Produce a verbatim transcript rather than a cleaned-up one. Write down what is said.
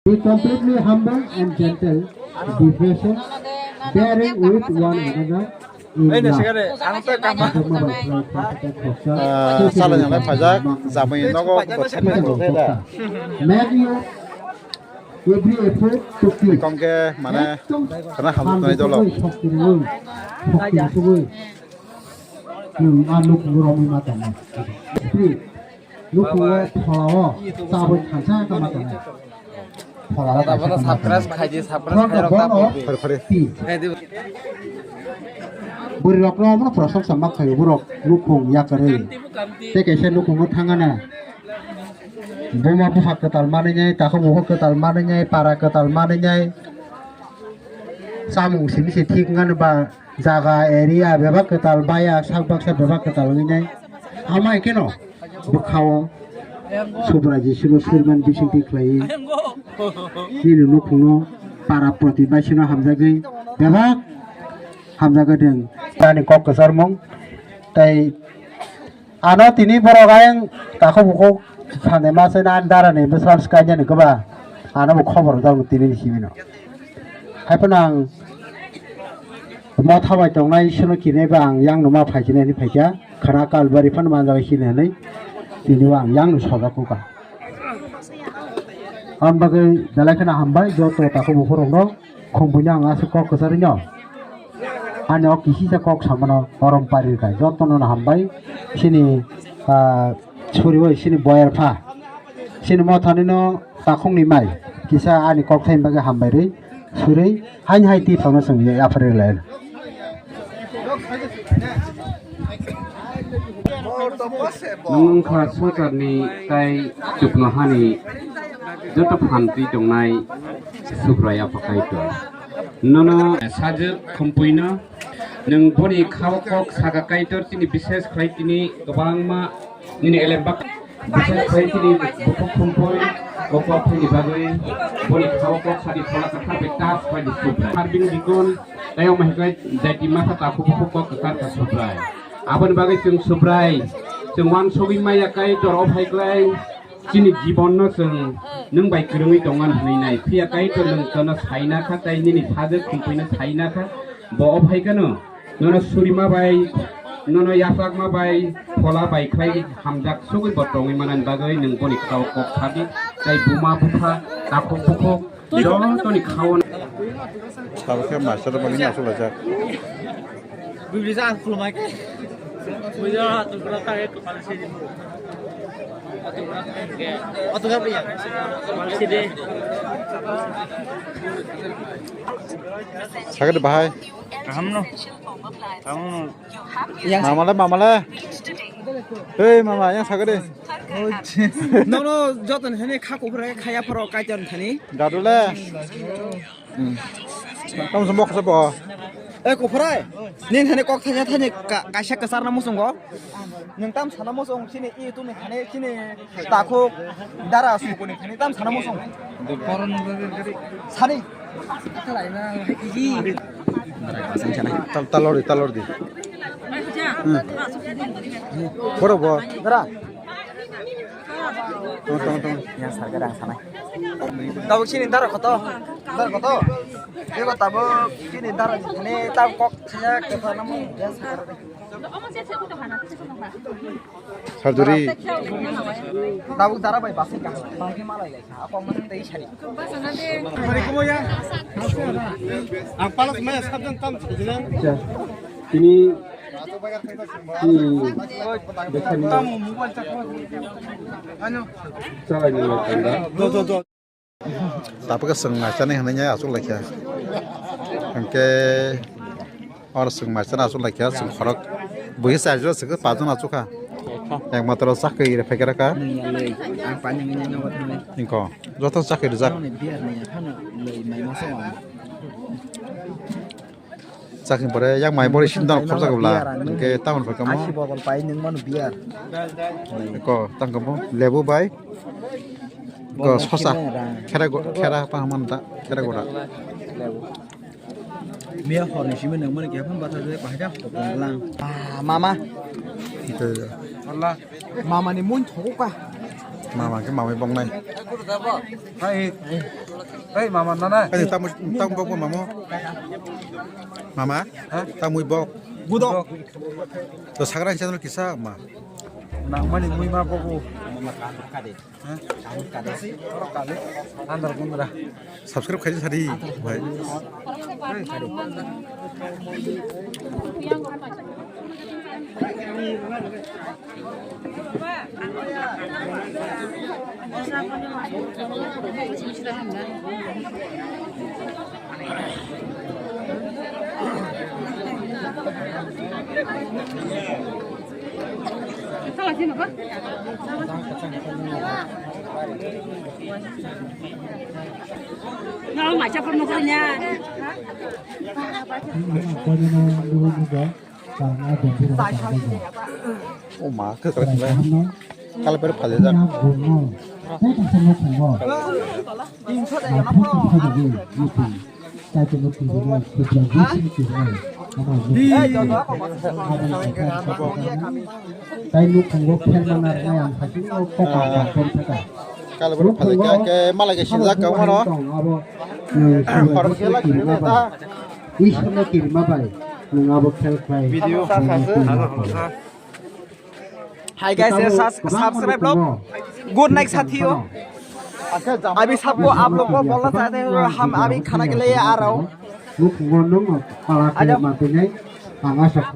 Be completely humble and gentle, be patient, bearing with one another in love. Ah, salai nang lai phaijak, jamui nogo bo thepnai bo thai da. Make your every effort to keep. Kongke mane khana hamjak nai dolo. Nwng a nukhungo romwi ma tongo. Nukhungo pholao chabwi thansa khe ma tongo. Pholao thansa khe ma tongo. Subscribe khaidi, subscribe khairok ta bono. Khore, khore. Bwrwi rokno omono proshongsa ma khaio borok nukhung yakarwi. Tei kaisa nukhungo thangana. Buma bupha kwtal manwi nai, takhuk bukhuk kwtal manwi nai, para kwtal manwi nai. Chamung simi se thik wngmani ba jaga area bebak kwtal baya sak baksa bebak kwtal wngwi nai. Amai keno bwkhao Subrai Jisuno sirman bisingtwi khlaiwi nini nukhungno para proti baisino hamjagwi bebak hamjagwi deng. Ani kok kwcharmung tei Ano tini borok ayang takhuk bukhuk sande ma se nan dara ni bwswk swkang yani kwba. Ano bo khobor rwjak tini ni simi no. Hai phano ang motha bai tongnai sino kinai ba ang yang no ma phai kinai ni phaikha. Khana kalbari phano manjak sini hinwi tini o ang yang no sojak kha. Ang bagwi belai kheno hambai joto takhuk bukhuk rok no. Khumbuino ang aswk kok kwcharwino. Ani o kisisa kok samano orom pari rwkha. Jotono no hambai. Chini, ah, suriwi chini boyar pha. Chini mothanino takhukni mai. Kisa ani kok thaini bagwi hambai rwi. Surwi haini hai twi phano chwng yapharwi lai. Nwng wngkha swngcharni tei chuknohani joto phan twi tongnai Subrai Apha Kaitor. Nono sajwk Khumpuino nwng boni khao kok saka Kaitor chini bises khlai tini kwbangma nini elembak bises khlai tini bukhuk Khumpui o kok thani bagwi boni khao kok sadi phola kwthar bai tas bai di Subrai. Harbini bikon tei omo hai khe jati masa takhuk bukhuk kok kwthar kha Subrai. Aboni bagwi chwng Subrai, chwng uansugwi maya Kaitor o phai klai, chini jibonno chwng nwng bai kwrwngwi tongan hwnwi nai. Phiya Kaitor nwng chwngno saina kha tei nini sajwk Khumpuino saina kha, bo o phai kheno nono surima bai, nono yachakma bai, phola bai khlai hamjak sugwi bo tongwi manani bagwi nwng boni khao kok sadi tei buma bupha takhuk bukhuk Jontoni khao. Sabo khe master bani aswk laijak. Bibli sa ang khulumai khe. Bujo, tu pura kha ek pal sidi. Atu pura kha ek. Atu pura kha ek. Pal sidi. Saged bahai. Kaham no. Kaham no. Mamale, mamale. Hei, mama, yang sagade. Nono joton hene kha kuphra khaya pharo kaitor thani. Dadule. Tam sumok sabo. E kuphra. Nin hene kok thanya thanya kaisa kasar na musung go. Nung tam sana musung sini i tu ni hene sini. Takhuk dara sukuni khani tam sana musung. Sari. Tal talor di, talor di. Hmm. Poro bo. Dara. Tong tong tong. Yang sarga dang sana. Tabuk sini dara koto? Dara koto? Ego tabuk sini dara ni tab kok saya ke sana mu. Sarjuri. Tabuk dara bai basai ka. Bangke malai lai ka. Apa mana tei sari. Ang palas maya sabjang tam sujina. Tini, tini, chalai ni tanda. Do, do, do. Tabuk chwng naichanai hinwi aswk laikha. Hwnkhe oro chwng naichanai aswk laikha, chwng khorok buhi charjon aswk, pachjon aswk kha. Ekmatro chakri rw phaikha rwkha. Nungya lei, ang pani nungya nogo thangnai. Ingkho, joto chakri rijak. Nongni beer ni aphano lei mai masa wng. Chakni pore yang mai bori sim dano khorjak bla. Hwnkhe tamoni pore kamo. Asi bottle pai nung mano beer. Ko tang kamo lebu bai. Ko sosa. Khera go, khera pa man ta, khera go da. Miya horni simi nung mano khe phun bata de bahai da. Mama. Mama ni mun thogo ka. Mama ke mama bongnai. Hai. Hei, mama, nana. Ani tamu, tamu bok mamo. Mama? Ha? Tamui bok. Budok. To sagra channel kisa ma. Nangmani mui ma bogo. Ha? Andar kundra. Subscribe khaidi sadi, bhai. O ma, khe kala kala. Kala pero phale jak. Tai nukhungo khelma narwknai ang haching no kok ang kok thaka. Kala pero phale khe, khe malai khe sinjak kang mano. Abo, eh, Khoroksa khe lagi kirima bai. Isor no kirima bai. Nwng abo khel khlai. Video. Hi guys, ये सब्सक्राइब लो। Good night साथियों। अभी सबको आप लोग को बोलना चाहते हैं, हम अभी खाना के लिए आ रहा हूँ। Nukhungo nwng kala khe ma twi nai ang asa.